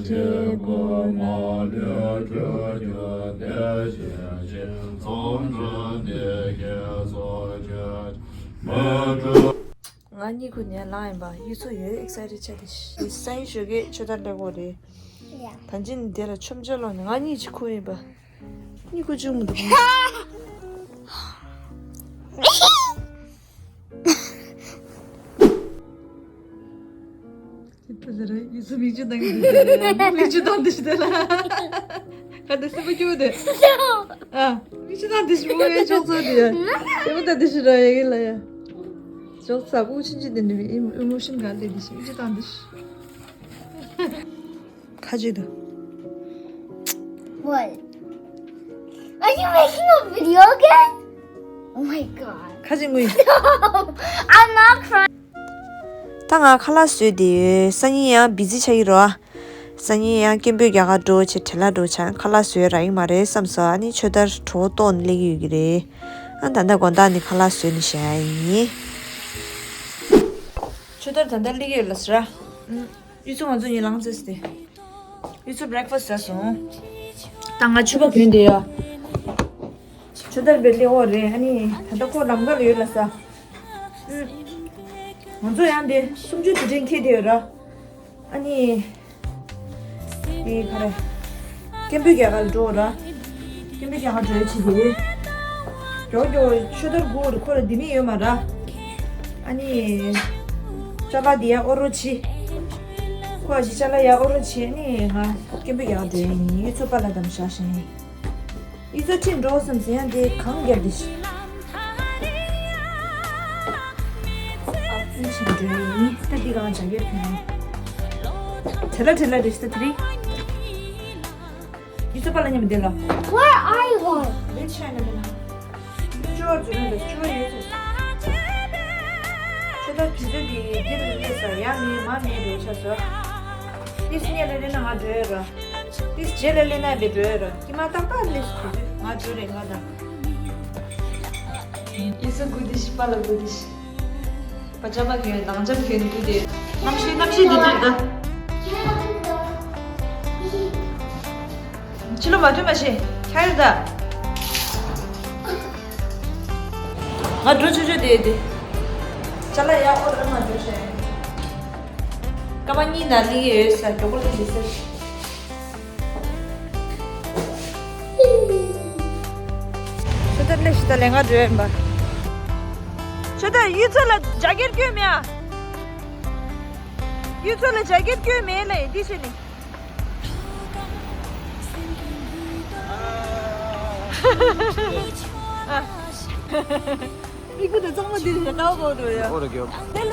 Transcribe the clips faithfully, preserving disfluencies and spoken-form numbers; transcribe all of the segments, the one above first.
ང་གཉིད་ཁུག་ནས་ལངས་ཡིན་པ། ཡུལ་ཚོ་ཡོད་ཨེག་སའི་ཊེཌ་ཆགས་ཏེ། སང་ཉིན་ཞོགས་ཀས་ཆོས་དར་སླེབས་དགོས་རེད། ཡ། ད་ཅི་ནས་དེ་ལ་མཆོད་མཇལ་ལོག་ནས་ང་གཉིད་ཅིག་ཁུག་ཡིན་པ། གཉིད་ཁུག་བཅུག་མི་འདུག་ཅི་ལྟ་ཟེར་ར། ཡུལ་ཚོ་མིག་ཆུ་བཏང་གི་འདུག་ཟེར་ར། མིག་ཆུ་བཏང་འདི་ཞིག་དེ་ལ། ག་འདི་སེམས་པ་སྐྱོ་དེ། ཨ། མིག་ཆུ་བཏང་འདི་ཞིག་མོ་ཡ་ཅོག་ཚ་དེ་ཡ། སེམས་པ་བཏང་འདི་ཞིག་ར་ཡ་གི་ལ་ཡ། ཅོག་ཚ་བུ་ཆུན་ཆུན་དེ་ནི་ཨི་མོ་ཤན་ག་ལེ་འདི་ཞིག་མིག་ཆུ་བཏང་འདི་ཞིག་ཁ་ཅིག་ཏུ། What? Are you making a video again? Oh my god. ཁ་ཅིག་ངུས། I'm not crying. ད་ང་ཁ་ལག་བཟོས་བསྡད་ཡོད། སང་ཉིན་ཡང་བི་ཛི་ཆགས་ཀྱི་རེད་བ། སང་ཉིན་ཡང་སྐད་འབོད་རྒྱག་ག་འགྲོ་བྱས། བྲེལ་ལ་འགྲོ་བྱས། ཁ་ལག་བཟོས་རག་གི་མ་རེད་བསམ་སོང་། ཨ་ནི་ཆོས་དར་གྲོད་ཁོག་ལྟོགས་ནས་སླེབས་ཀྱི་ཡོད་ཀྱི་རེད། ཨ་ད་ལྟ་དགོང་དག་ནི་ཁ་ལག་བཟོས་ནས་བཞག་ཡ་ཡིན། ཆོས་དར་ད་ལྟ་སླེབས་ཀྱི་ཡོད་ལ་ཟེར། ཨུམ། ཡུལ་ཚོ་ང་ཚོ་གཉིས་ལངས་ཚར་སྟེ། ཡུལ་ཚོ་བྷི་རེག་ཕ་སི་ཟ་སོང་། ད་ང་ཕྱུ་པ་གྱོན་བསྡད་ཡོད། ཆོས་དར་བེད་ལེ་འོ་རེད། ཨ་ནི་ད་ལྟ་ཁོ་ལམ་ཁ་ལ་ཡོད་ལ་ཟ། ཨུམ། ང་ཚོ་ཡང་དེ་སུམ་ཅུ་དུས་དྲན་འཁེལ་བསྡད་ཡོད་ར། ཨ་ནི། དེ་ག་རེ། སྐད་འབོད་རྒྱག་ག་ལ་འགྲོ་ར། སྐད་འབོད་རྒྱག་ག་འགྲོ་ཡ་ཆེ་གི། མགྱོགས་མགྱོགས་ཆོས་དར་སྒུག་རེད། ཁོ་ལ་ལྡེ་མིག་ཡོད་མ་ར། ཨ་ནི། ཅ་ལག་འདི་ཡར་དབོར་རོགས་བྱེད། ཁོ་ཨ་ཅེ་ཅ་ལག་ཡར་དབོར་རོགས་བྱེད། ཨ་ནི་ང་སྐད་འབོད་རྒྱག་ག་འགྲོ་ཡ་ཡིན། ཡུལ་ཚོ་པཱ་ལགས་དང་བཞག་ཤིང་། ཡུལ་ཚོ་ཁྲིད་འགྲོ་བསམ་ཟིན་ཡང་དེ་གང་རྒྱབ་དེ་ཤི། ཨ་ཕྱིན་འགྲོ་ཡིན། ད་འདི་གང་བྱ་རྒྱུ་ཕན། བྲེལ་ལ་བྲེལ་ལ་རེད་ཤི། ད་དེ་རིང་ཡུལ་ཚོ་པཱ་ལགས་མཉམ་དུ་འདི་ལ། Where are you going? ལེ་ཆ་ན་མི་ན། ཅོར་ཛུ་རེ་ལ་ཅོར་ཡོད་ཚེ། ཁྱོད་ད་དུས་ཚོད་འདི་འདིར་སླེབས་ས་ཡ་མེད་མ་མེད་འགྲོ་ཆ་སོ། ཏིས་ཉེ་ལེ་ལེ་ན་ང་འགྲོ་ཡོད་ར། ཏིས་རྗེས་ལ་ལེ་ན་བེ་འགྲོ་ཡོད་ར། ཀྱི་མ་ཏག་ཏག་ལེ་སུ་དུས་ཚོད་ང་འགྲོ་རེ་ང་ད། ཨི་སུ་གུ་དི་ཤི་པ་ལ་གུ་དི་ཤི། པ་ཅ་མ་གི་ནང་ཅམ་གི་གུ་དི། གནམ་གཤིས་གནམ་གཤིས་འདི་འདྲ་ད། ཕྱི་ལོ་མ་ཐོན་མ་ཤེས་ཁྱ་ཡོད་ད། ང་འགྲོ་ཆོག་ཆོག་དེ་དེ། ཅ་ལག་ཡག་པོ་རང་ང་འགྲོ་ཤེས། སྐར་མ་གཉིས་ནང་སླེབས་ཀྱི་ཡོད་ས། མགྱོགས་པོ་སླེབས་ཀྱི་ཟེར། ཆོས་དར་སླེབས་ཤིག་ད་ལས་ང་འགྲོ་ཡིན་པ། ཆོས་དར་ཡུལ་ཚོ་ལ་ཇ་ཀེར་སྐྱོན་མེད་ཨ། ཡུལ་ཚོ་ལ་ཇ་ཀེར་སྐྱོན་མེད་ལ་ཡིན་འདི་བྱས་ནི། ཨ། ཨི་ཁུ་དང་གཙང་མ་འདི་རེད། ཀའོ་གོ་འགྲོ་ཡ། ཨོ་རེ་གྱོ། དེ་ལ།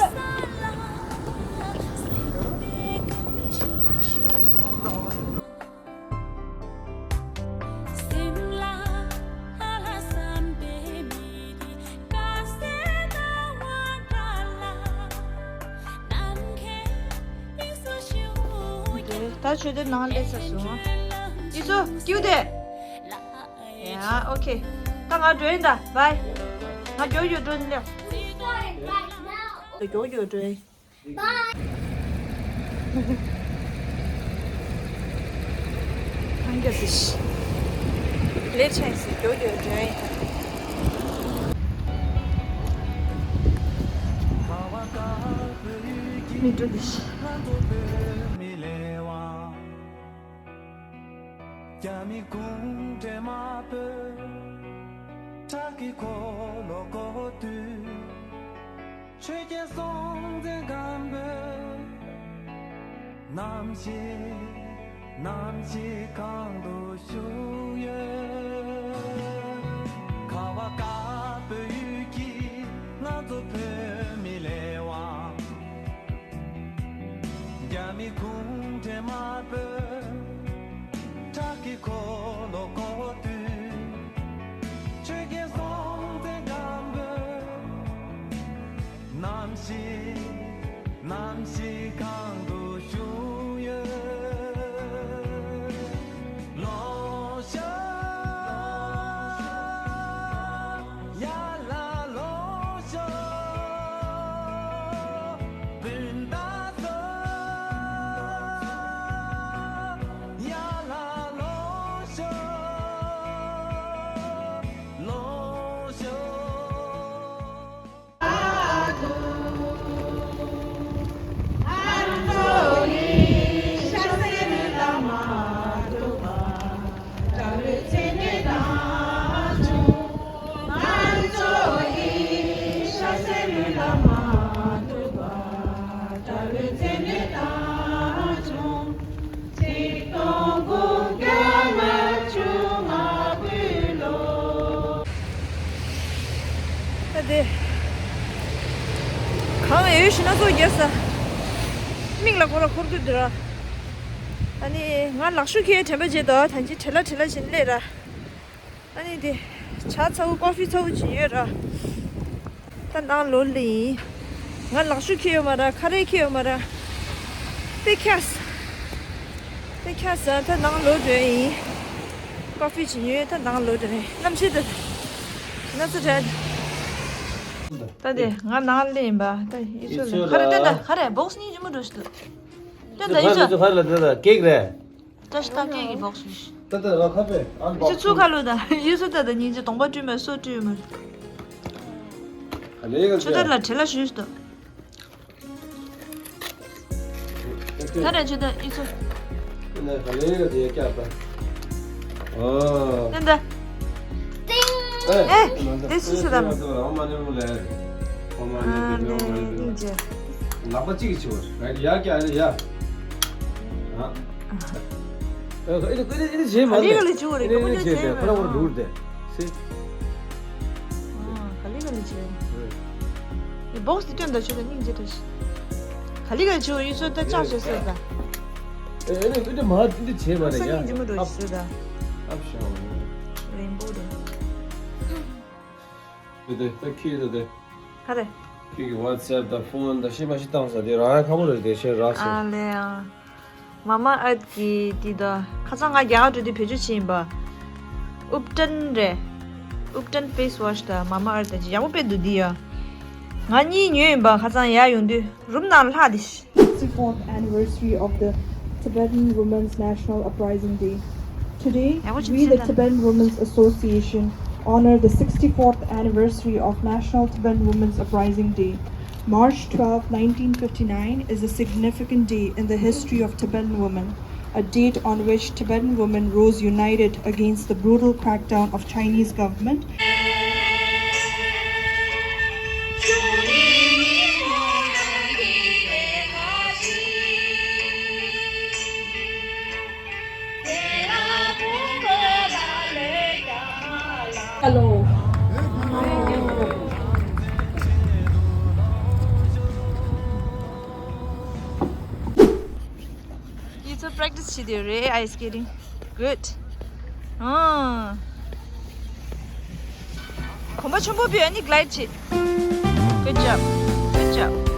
ད་ཆོས་དེ་ནང་སླེབས་ཚར་སོང་། ཨི་ཚོ་ཀིའུ་དེ། ཡ་ཨོ་ཁེ། ད་ང་འགྲོ་ཡིན་ད། བའི། ང་མགྱོགས་མགྱོགས་འགྲོ་ནི་ལེ། ད་མགྱོགས་མགྱོགས་འགྲོ་ཡིན། གང་རྒྱབ་ཏུ་ཤི། ལེ་ཆེན་སི་རྒྱོ་རྒྱོ་འདྲེན་ཡིན། མི་འགྲོ་ཏུ་ཤི། རྒྱ་མི་གུང་ཁྲན་དམར་པོས་བྲག་གི་འཁོར་ལོ་བསྐོར་དུས། ཆོས་རྒྱལ་སྲོང་བཙན་སྒམ་པོས་ནམ་ཞིག་ནམ་ཞིག་གང་དུ་བཞུགས་ཡོད། ཁ་བ་དཀར་པོའི་ཡུལ་གྱི་ང་ཚོ་བོད་མི་ལས་དབང་། རྒྱ་མི་གུང་ཁྲན་དམར་པོས་བྲག་གི་འཁོར་ལོ་བསྐོར་དུས། ཆོས་རྒྱལ་སྲོང་བཙན་སྒམ་པོས་ནམ་ཞིག་ནམ་ཞིག་གང་དུ་བཞུགས་ཡོད། ལོ་ཤ། དེ། གང་ཡོད་ཤི་ན་སོ་རྒྱལ་ས། མིག་ལ་ཁོ་ར་འཁོར་དགོས་འདུག་ར། ཨ་ནི་ང་ལག་ཤུ་ཁྱེར་དྲན་པ་བརྗེད་དོ་ཐང་ཅི་བྲེལ་ལ་བྲེལ་ལ་བཞིན་སླེབས་ར། ཨ་ནི་དེ། ཇ་ཚ་བོ་ཀོ་ཧྥི་ཚ་བོ་ཅིག་ཡོད་ར། ད་ནང་ལོགས་ལ་ཡིན། ང་ལག་ཤུ་ཁྱེར་ཡོད་མ་ར་ཁ་རས་ཁྱེར་ཡོད་མ་ར། དེ་ཁྱས། དེ་ཁྱས་ད་ནང་ལོགས་འགྲོ་ཡིན། ཀོ་ཧྥི་ཅིག་ཉོས་ད་ནང་ལོགས་འགྲོ་ཡིན་གནམ་གཤིས་དེ། ན་ཚ་དྲན། ད་དེ་ང་ནང་ལ་ཡིན་པ་ད་ཡིད་ཚོད་ལ་ཁ་རས་སྟོན་ད་ཁ་རས་བོགས་ནི་ཇི་མོ་འགྲོ་ཞིག་འདུག་སྟོན་ད་ཡིད་ཚོད། ཁ་རས་ལ་འདི་ད་ཀེག་རེད། བཀྲ་ཤིས་རྟགས་བརྒྱད་ཀྱི་སྦོག་ཞིག་ད་ལྟ་ར་ཁ་པེ་ཨན་ཡི་ཚོད་ཚུགས་ཁ་ལོ་ད་ཡི་ཚོད་ད་ད་ཉིན་ཅི་གདོང་པ་བཀྲུས་མ་སོ་བཀྲུས་མ། ག་ལེ་ག་ཆུ་དར་ལ་བྲེལ་ལ་ཞུས་སོ། ད་ར་ཆུ་དར་ཡི་ཚོད། ན་ག་ལེ་ག་དེ་ཀྱ་ད། ཨ། ད་ད། ཨེ། ཨེ། དེ་སུ་ཟེར་དམ། ཨ་ནི་ནི་ཅི། ལག་པ་གཅིག་གིས་བྱེད་པ་རེད་ཡ་ཀྱ་ཨ་ནི་ཡ། ཨ། ཨ་ཨ་ཨ་ཨ་བྱེད་མ་ཨ་ལི་ག་ལི་བྱེད་པ་རེད་ཨ་ཀ་པོ་ནི་ཅི་བྱེད་བྱེད་པ་ཁོ་རང་ཁོ་རང་འགྲོ་རེད་སི། ཨ་ག་ལི་ག་ལི་བྱེད། ཨི་བོགས་དེ་སྟོན་ད་ཆུ་ད་སྙིང་རྗེ་ད་ཤི། ག་ལི་ག་ལི་བྱེད་པ་ཡི་ཚོད་ད་ལྕགས་བྱེད་སོ་ད། ཨེ་ཨེ་ཨེ་མ་འདི་བྱེད་པ་རེད་ཡ། སྙིང་རྗེ་མོ་འགྲོ་ཤི་སོ་ད། ཨབ་ཤ་བ། རེན་བོ་རེད། དེ་དེ་ད་ཁྱི་དེ་དེ། ག་རེ། ཁྱི་གི་ཝ་ཊི་སེབ་དང་ཕོན་དང་ཤི་མ་ཤི་བཏང་ས་དེ་རང་ཡ་ཁ་མོ་རེད་དེ་ཤེས་རག་སོང་། ཨ་ལེ་ཨ། མ་མ་ཨརཐ་གི་དེ་ད་ཁ་སང་ང་རྒྱ་གར་འགྲོ་དུས་བེད་སྤྱོད་བྱས་ཡིན་པ། ཨུབ་ཏན་རེད། ཨུབ་ཏན་ཕེ་སི་ཝ་ཤི་ད་མ་མ་ཨརཐ་ད་ཅི་ཡག་པོ་དཔེ་འདུག་འདི་ཡ། ང་གཉིས་ཉོས་ཡིན་པ་ཁ་སང་ཡར་ཡོང་དུས་རུམ་ནང་ལྷག་དེ་ཤི། sixty-fourth anniversary of the Tibetan Women's National Uprising Day. Today, we, the Tibetan Women's Association, honor the sixty-fourth anniversary of National Tibetan Women's Uprising Day. March twelfth, nineteen fifty-nine is a significant day in the history of Tibetan women, a date on which Tibetan women rose united against the brutal crackdown of Chinese government. Hello. ཡིད་ཚོད་པྲེག་ཊི་སི་བྱེད་དེ་རེད་ice skating. Good. ཨ། གོམ་པ་ཆེན་པོ་བུད་ཨ་ནི་གི་ལའེ་ཌི་བྱེད། Good job. Good job.